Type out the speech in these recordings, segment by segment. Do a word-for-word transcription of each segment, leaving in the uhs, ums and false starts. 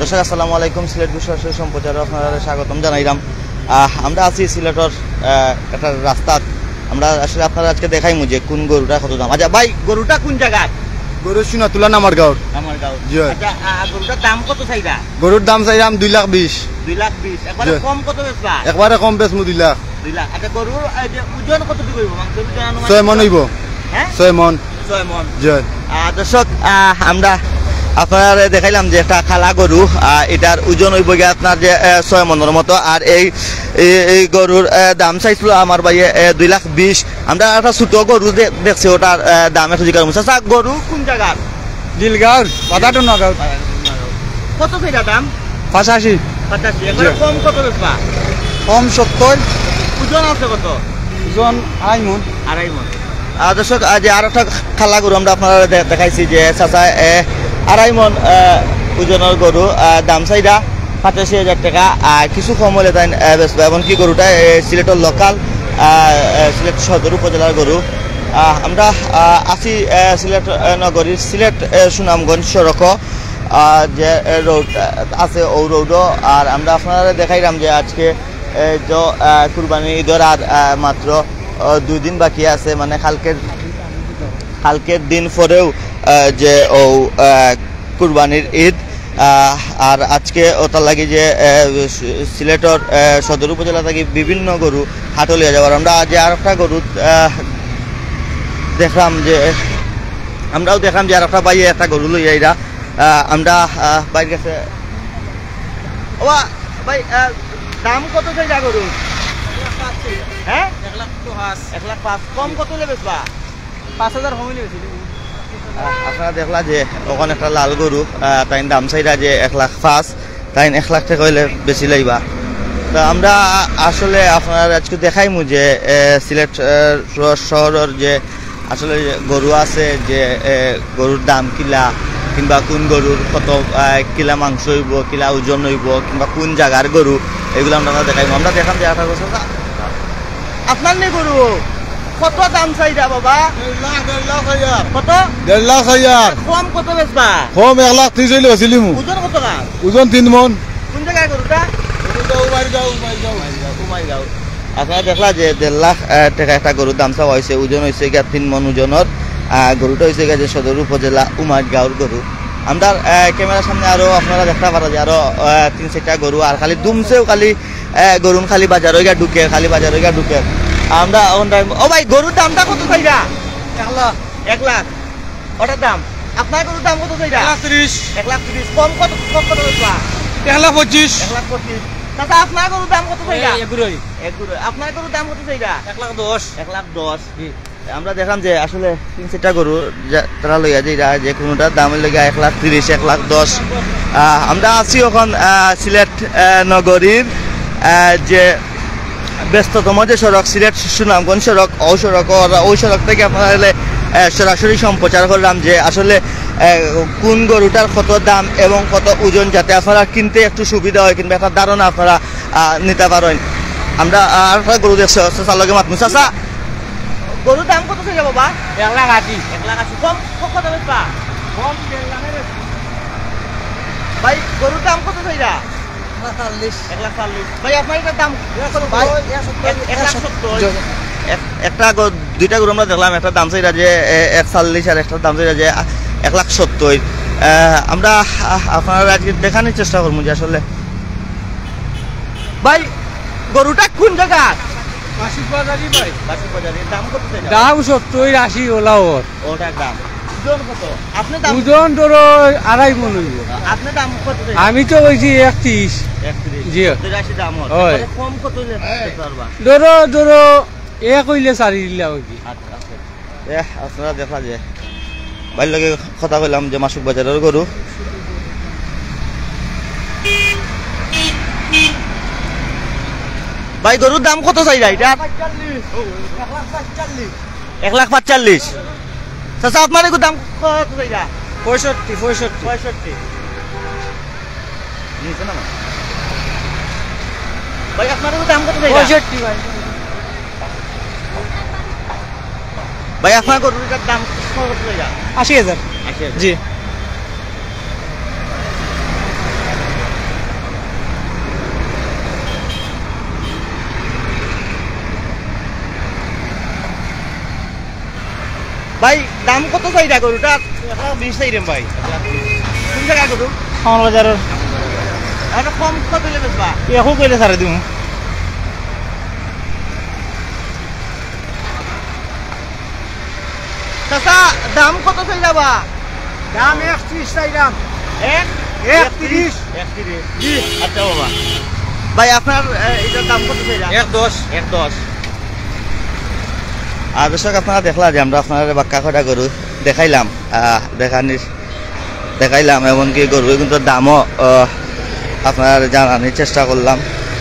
দর্শক, আসসালামু আলাইকুম। সিলেট বিশ্ব সরাসরি সম্প্রচারো আপনারারে স্বাগতম জানাইরাম। আহ, আমরা আছি সিলেটর, আহ, একটা রাস্তাত। আমরা আসলে আপনারারে আজকে দেখাইমু যে কুন গরুটার কত দাম। আচ্ছা ভাই, গরুটা কুন জাগার? গরু সোনাতুলা নামারগাঁওর। নামারগাঁও। জি। আচ্ছা, আহ, গরুটার দাম কত চাইরা? গরুর দাম চাইরাম দুই লাখ বিশ। দুই লাখ বিশ। একবারে জি। কম কত বেচবা? একবারে কম বেচমু দুই লাখ। দুই লাখ। আচ্ছা, গরুর, আহ, যে ওজন কতটুকু অইবো? মাংসর ওজন আনুমানিক ছয় মন অইবো। হ্যাঁ? ছয় মন। ছয় মন। জি। আহ, দর্শক, আহ, আমরা আপনারারে দেখাইলাম যে একটা কালা গরু, আহ, ইটার ওজন অইবো গিয়া আপনার যে, আহ, ছয় মনর মতো। আর এই, এই, এই গরুর, আহ, দাম চাইছিল আমার ভাইয়ে, আহ, দুই লাখ বিশ। আমরা একটা ছোট গরু দে-, দেখছি, ওটার, আহ, দাম একটু জিকার। চাচা, গরু কুন জাগার? দিলগাঁওর, বাদাটুনা গাঁওর। কত চাইরা দাম? পঁচাশি। পঁচাশি। একবারে জি। কম কত বেচবা? কম সত্তর। ওজন আছে কত? ওজন আড়াই মন। আড়াই মন। আহ, দর্শক, আহ, যে আর একটা কালা গরু আমরা আপনারারে দে-, দেখাইছি যে চাচা, এ, আড়াই মন, আহ, ওজনর গরু, আহ, দাম চাইরা পঁচাশি হাজার টাকা। আহ, কিছু কম অইলে তাইন, আহ, বেচবা। এমনকি গরুটা, এ, সিলেটর লোকাল, আহ, এ, সিলেট সদর উপজেলার গরু। আহ, আমরা, আহ, আছি, আহ, সিলেট, আহ, নগরীর সিলেট, আহ, সুনামগঞ্জ সড়কো, আহ, যে, আহ, রোড, আহ, আছে, ও রোডো। আর আমরা আপনারারে দেখাইরাম যে আজকে, আহ, যে, আহ, কুরবানি ঈদর আর, আহ, মাত্র, আহ, দুই দিন বাকি আছে, মানে কালকের, কালকের দিন পরেউ, আহ, যে ও, আহ, কুরবানির ঈদ। আহ, আর আজকে ওটার লাগি যে, আহ, সি-, সিলেটর, আহ, সদর উপজেলা থাকি বিভিন্ন গরু হাটো লইয়া যাওয়ার। আমরা যে আর একটা গরু, আহ, দেখলাম যে, আমরাও দেখলাম যে আর একটা ভাইয়ে একটা গরু লইয়া আইরা। আহ, আমরা, আহ, ভাইর কাছে, ওবা, ভাই, আহ, দাম কত চাইরা গরু? হ্যাঁ? এক লাখ পাঁচ। এক লাখ পাঁচ। কম কত অইলে বেচবা? পাঁচ হাজার কম অইলে বেচি দিমু। আহ, আপনারা দেখলা যে ওখানে একটা লাল গরু, আহ, তাইন দাম চাইরা যে এক লাখ পাঁচ, তাইন এক লাখ টাকা অইলে বেচিলাইবা। তো আমরা আসলে আপনারারে আজকে দেখাইমু যে, আহ, সিলেট, আহ, শ-, শহরর যে আসলে গরু আছে যে, আহ, গরুর দাম কিলা, কিংবা কুন গরুর কত, আহ, কিলা মাংস অইবো, কিলা ওজন অইবো, কিংবা কুন জাগার গরু, এগুলা আমরা দেখাইমু। আমরা দেখাম যে আঠারো বছর আপনার নি গরু কত দাম চাইরা বাবা? দেড় লাখ, দেড় লাখ হাজার। কত? দেড় লাখ হাজার। কম কত বেচবা? কম এক লাখ ত্রিশ অইলে বেচিলিমু। ওজন কত না? ওজন তিন মন। কোন জাগার গরুটা? গরুটা উমারগাঁও, উমারগাঁও। উমারগাঁও। আপনারা দেখলা যে দেড় লাখ, আহ, টাকা একটা গরুর দাম চাওয়া অইছে, ওজন অইছে গিয়া তিন মন ওজনর। আহ, গরুটা অইছে গিয়া যে সদর উপজেলা উমারগাঁওর গরু। আমরার, আহ, ক্যামেরার সামনে আরো আপনারা দেখতা পারা যে আরো, আহ, তিন চাইরটা গরু, আর খালি দুমছেও খালি এ, গরুন খালি বাজারো গিয়া ঢুকে, খালি বাজারো গিয়া ঢুকে। আমরা অখন time, ও ভাই, গরুর দামটা কত চাইরা? এক লাখ। এক লাখ। ওটার দাম? আপনার গরুর দাম কত চাইরা? এক লাখ ত্রিশ। এক লাখ ত্রিশ। কম কত, কম কত বেচবা? এক লাখ পঁচিশ। এক লাখ পঁচিশ। চাচা, আপনার গরুর দাম কত চাইরা? এ, এগুলোই। এগুলোই। আপনার গরুর দাম কত চাইরা? এক লাখ দশ। এক লাখ দশ। জি। আমরা দেখলাম যে আসলে তিন চাইরটা গরু যা-, তারা লইয়া যাইরা, যে কোনোটার দাম অইলো গিয়া এক লাখ ত্রিশ, এক লাখ দশ। আহ, আমরা আছি অখন, আহ, সিলেট, আহ, নগরীর, আহ, যে ব্যস্ততম যে সড়ক, সিলেট সুনামগঞ্জ সড়ক, ও সড়ক, ওরা ওই সড়ক থাকি আপনারারে, আহ, সরাসরি সম্প্রচার করলাম যে আসলে, আহ, কোন গরুটার কত দাম এবং কত ওজন, যাতে আপনারা কিনতে একটু সুবিধা হয় কিংবা একটা ধারণা আপনারা, আহ, নিতা পারেন। আমরা, আহ, আর একটা গরু দেখছি, চাচার লগে মাতমু। চাচা, গরুর দাম কত চাইরা বাবা? এক লাখ আশি। এক লাখ আশি। কম, কম কত বেচবা? কম দেড় লাখে বেচবো। ভাই, গরুর দাম কত চাইরা? এক লাখ চল্লিশ। এক লাখ চল্লিশ। ভাই, আপনার এটার দাম কত? ভাই, এক লাখ সত্তর। এক-, একটা গ-, দুইটা গরু আমরা দেখলাম, একটা দাম চাইরা যে, এ, এক চল্লিশ আর একটা দাম চাইরা যে, আ, এক লাখ সত্তর। আহ, আমরা, আহ, আপনারারে আজকে দেখানির চেষ্টা করমু যে আসলে ভাই, গরুটা কোন জাগার? বাসুক বাজারি ভাই। বাসুক বাজারি। দাম কত চাইরা? দাম সত্তর, আশি ওলা ওর। ওটার দাম। ওজন কত? আপনি দাম ওজন ধরো আড়াই মন অইবো। আপনি দাম কত চাইরা? আমি তো কইছি একত্রিশ। একত্রিশ। জি। সত্তর আশি দাম ওর। হয়। তাহলে কম কত অইলে দিতে পারবা? ধরো, ধরো, এক অইলে ছাড়ি দিলা অইবো। আচ্ছা, আচ্ছা। এহ, আপনারা দেখলা যে ভাইর লগে কথা কইলাম যে মাসুক বাজারর গরু। ভাই, গরুর দাম কত চাইরা এটা? এক লাখ পাঁচচল্লিশ। চাচা, আপনার এগুর দাম কত চাইরা? পঁয়ষট্টি, পঁয়ষট্টি। পঁয়ষট্টি। নিচে নামা। ভাই, আপনার এগুর দাম কত চাইরা? পঁয়ষট্টি ভাই। ভাই, আপনার গরুটার দাম কত চাইরা? আশি হাজার। আশি হাজার। জি। ভাই, দাম কত চাইরা গরুটার? এক লাখ বিশ চাইরাম ভাই। কোন জাগার গরু? কামাল বাজারর। আর কম কত অইলে বেচবা? একও কইলে ছাড়ি দিমু। চাচা, দাম কত চাইরা বা? দাম একত্রিশ চাইরাম। এক? একত্রিশ। একত্রিশ। জি। আচ্ছা বাবা। ভাই, আপনার, এ, এটার দাম কত চাইরা? এক দশ। এক দশ। আর দর্শক, আপনারা দেখলা যে আমরা আপনারারে বাক্কা কয়টা গরু দেখাইলাম, আহ, দেখানির, দেখাইলাম, এমনকি গরু কিন্তু দামও, আহ, আপনারারে জানানির চেষ্টা করলাম,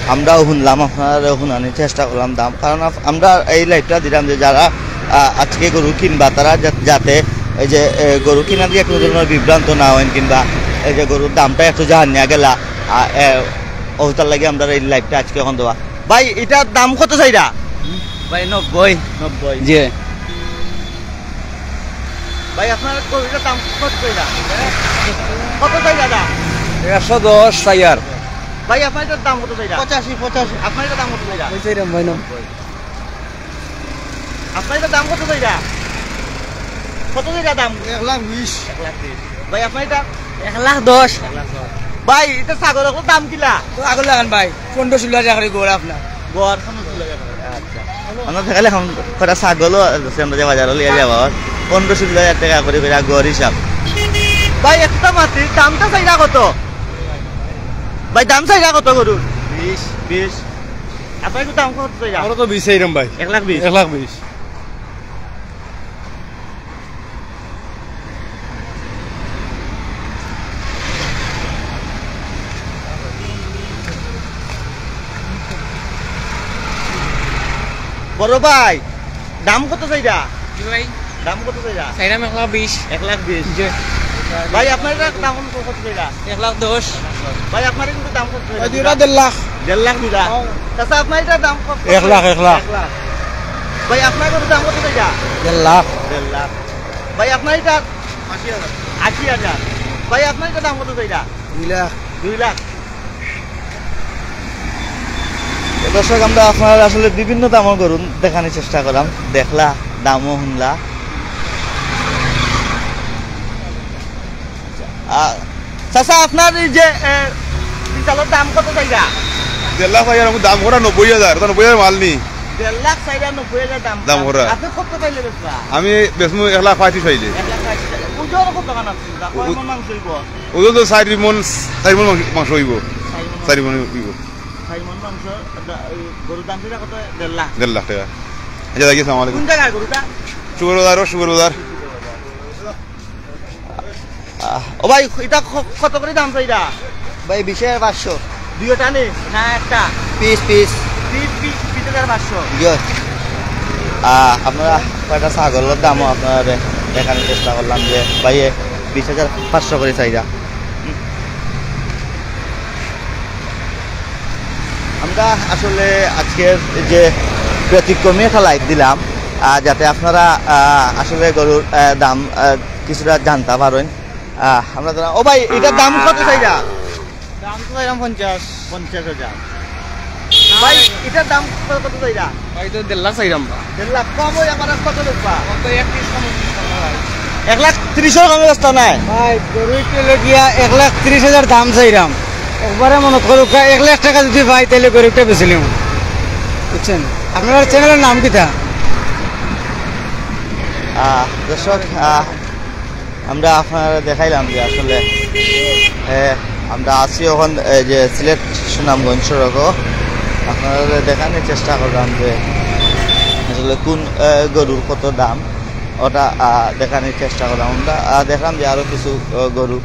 আমরাও হুনলাম, আপনারারেও হুনানির চেষ্টা করলাম দাম। কারণ আপ-, আমরা এই live টা দিলাম যে যারা, আহ, আজকে গরু কিনবা, তারা যা-, যাতে এই যে, এ, গরু কিনার গিয়া কোনো ধরনের বিভ্রান্ত না হইন, কিংবা এই যে গরুর দামটা একটু জানিয়া গেলা, আহ, এ, ওটার লাগি আমরা এই live টা আজকে অখন দেওয়া। ভাই, এটার দাম কত চাইরা? ভাই, নব্বই। নব্বই। জি। ভাই, আপনার গরুটার দাম কত চাইরা? কত চাইরা দাম? একশো দশ চাইয়ার। ভাই, আপনার এটার দাম কত চাইরা? পঁচাশি, পঁচাশি। আপনার এটার দাম কত চাইরা? ওই চাইরাম ভাই, নব্বই। আপনার এটার দাম কত চাইরা? কত চাইরা দাম? এক লাখ বিশ। এক লাখ বিশ। ভাই, আপনার এটা? এক লাখ দশ। এক লাখ দশ। ভাই, এটা ছাগল অকলর দাম কিলা? তো আগর লাগান ভাই, পনেরো ষোলো হাজার করে গড় আপনার। গড় পনেরো ষোলো হাজার করে। আচ্ছা। আমরা দেখাইলে এখন কয়টা ছাগলও আছে, আমরা যে বাজারো লিয়া যাবা, পনেরো ষোলো হাজার টেকা করি করি গড় হিসাব। ভাই, একটা মাটির দামটা চাইরা কত? ভাই, দাম চাইরা কত গরুর? বিশ। বিশ। আপনার একটু দাম কত চাইরা? আমরা তো বিশ চাইরাম ভাই। এক লাখ বিশ? এক লাখ বিশ। বড় ভাই, দাম কত চাইরা? জি ভাই। দাম কত চাইরা? চাইরাম এক লাখ বিশ। এক লাখ বিশ। জি। ভাই, আপনার এটার দাম কত চাইরা? এক লাখ দশ। ভাই, আপনার কিন্তু দাম কত চাইরা? ভাই, দুইটা দেড় লাখ। দেড় লাখ দুইটা। হ্যাঁ। চাচা, আপনার এটার দাম কত? এক লাখ, এক লাখ। এক লাখ। ভাই, আপনার এটার দাম কত চাইরা? দেড় লাখ। দেড় লাখ। ভাই, আপনার এটা? আশি হাজার। আশি হাজার। ভাই, আপনার এটা দাম কত চাইরা? দুই লাখ। দুই লাখ। তো দর্শক, আমরা আপনারারে আসলে বিভিন্ন দামর গরু দেখানির চেষ্টা করলাম, দেখলা, দামও হুনলা। আ, চাচা, আপনার এই যে, এ, বিশালর দাম কত চাইরা? দেড় লাখ চাইয়ার, আমি দাম করা নব্বই হাজার, তো নব্বই হাজার মাল নি। দেড় লাখ চাইরা নব্বই হাজার দাম। দাম করা। আপনি কত পাইলে বেচবা? আমি বেচমু এক লাখ পঁয়ত্রিশ পাইলে। এক লাখ পঁয়ত্রিশ। ওজন কত খান আছে? কয় মন মাংস হইব? ওজন তো চাইর মন, চাইর মন মাংস, মাংস হইব। চাইর মন। চাইর মন হইব। চাইর মন মাংস, দা-, এই গরুর দাম চাইরা কত? দেড় লাখ। দেড় লাখ টেকা। আচ্ছা, দেখি, আসসালামু আলাইকুম। কোন জাগার গরুটা? শুকুর বাজার, শুকুর বাজার। আহ, ও ভাই, এটা ক-, কত করি দাম চাইরা? ভাই, বিশ হাজার পাঁচশো। দুইটা নি? না, একটা? Piece, piece. পিস, পিস, বিশ হাজার পাঁচশো। জি। আহ, আমরা কয়টা ছাগলর দামও আপনারারে দেখানির চেষ্টা করলাম যে ভাইয়ে বিশ হাজার পাঁচশো করি চাইরা। আমরা আসলে আজকের যে ব্যতিক্রমী একটা live দিলাম, আহ, যাতে আপনারা, আহ, আসলে গরুর, আহ, দাম, আহ, কিছুটা জানতা পারেন। আহ, আমরা জানা-, ও ভাই, এটার দাম কত চাইরা? দাম তো চাইরাম পঞ্চাশ। পঞ্চাশ হাজার। ভাই, এটার দাম কত, কত চাইরা? ভাই, তো দেড় লাখ চাইরাম বা। দেড় লাখ কম হয়, আমার আর কত বেচবা? কত, এক ত্রিশ কম হয়। এক লাখ ত্রিশর কমে বেচতা নাই? ভাই, গরু একটা হইলো গিয়া এক লাখ ত্রিশ হাজার দাম চাইরাম। একবারে মনে করুক, এক লাখ টেকা যদি পাই, তাহলে গরু একটা বেচিলিমু। বুঝছেন? আপনার channel-র নাম কিতা? আহ, দর্শক, আহ, আমরা আপনারারে দেখাইলাম যে আসলে, এ, আমরা আছি অখন এই যে সিলেট সুনামগঞ্জ সড়কো। আপনারারে দেখানির চেষ্টা করলাম যে আসলে কোন, এ, গরুর কত দাম, ওটা, আ, দেখানির চেষ্টা করলাম। আমরা, আ, দেখলাম যে আরো কিছু, আ, গরু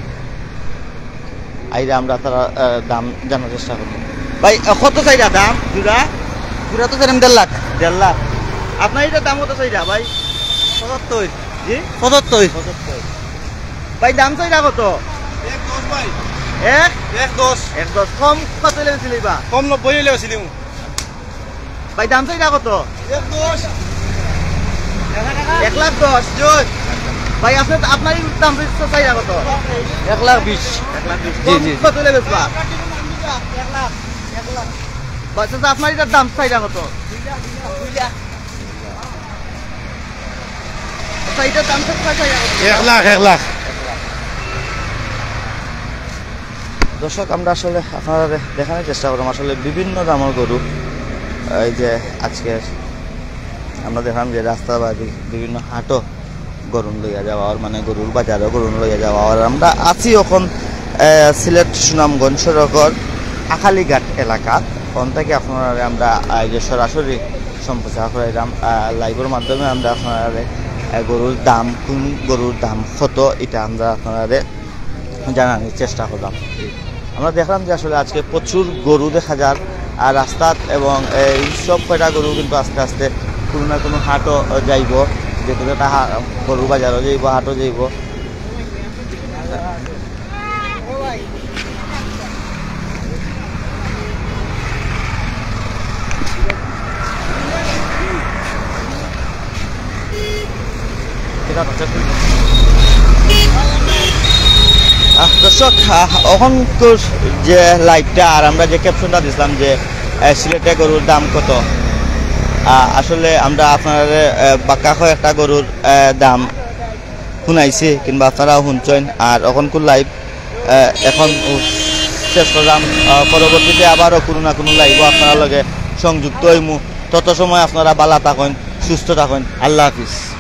আইরা, আমরা তারা, আ, দাম জানার চেষ্টা করলাম। ভাই, আ, কত চাইরা দাম জোড়া? জোড়া তো চাইরাম দেড় লাখ। দেড় লাখ। আপনার এটার দাম কত চাইরা ভাই? পঁচাত্তর। জি? পঁচাত্তর। পঁচাত্তর। ভাই, দাম চাইরা কত? এক দশ ভাই। এক? এক দশ। এক দশ। কম কত হইলে বেচিলিবা? কম নব্বই হইলে বেচিলিমু। ভাই, দাম চাইরা কত? এক দশ। এক লাখ দশ। জি। ভাই, আপনার, আপনার এই দাম চাইরা কত? এক লাখ বিশ। এক লাখ বিশ। জি, কম জি, জি। কত হইলে বেচবা? এক লাখ। ভাই, চাচা, আপনার এটার দাম চাইরা কত? দুই লাখ। চাইটা দাম তো ছয় হাজার। এক লাখ, এক লাখ। দর্শক, আমরা আসলে আপনারারে দেখানোর চেষ্টা করলাম আসলে বিভিন্ন দামর গরু। এই যে আজকে আমরা দেখলাম যে রাস্তাবাদি বিভিন্ন হাটও গরুন লইয়া যাওয়া অর, মানে গরুর বাজারও গরুন লইয়া যাওয়া অর। আমরা আছি এখন, আহ, সিলেট সুনামগঞ্জ সড়কর আখালিঘাট এলাকা। অন থাকি আপনারারে আমরা, আহ, এই যে সরাসরি সম্প্রচার করাইলাম, আহ, live-র মাধ্যমে আমরা আপনারারে, আহ, গরুর দাম, কোন গরুর দাম কত, এটা আমরা আপনারারে জানানোর চেষ্টা করলাম। আমরা দেখলাম যে আসলে আজকে প্রচুর গরু দেখা যার আর রাস্তাত, এবং এই সব কয়টা গরু কিন্তু আস্তে আস্তে কোনো না কোনো হাটও যাইব, যে কোনো একটা হা-, গরু বাজারও যাইব, হাটও যাইব। আহ, দর্শক, আহ, অখনকুর যে live-টা আর আমরা যে caption-টা দিছিলাম যে, আহ, সিলেটে গরুর দাম কত, আহ, আসলে আমরা আপনারারে, আহ, বাক্কা কয়েকটা গরুর, আহ, দাম হুনাইছি কিংবা আপনারাও হুনছইন। আর অখনকুর live, আহ, এখন শেষ করলাম। আহ, পরবর্তীতে আবারও কোনো না কোনো live-ও আপনারার লগে সংযুক্ত অইমু। তত সময় আপনারা ভালা থাকইন, সুস্থ থাকইন। আল্লাহ হাফিজ।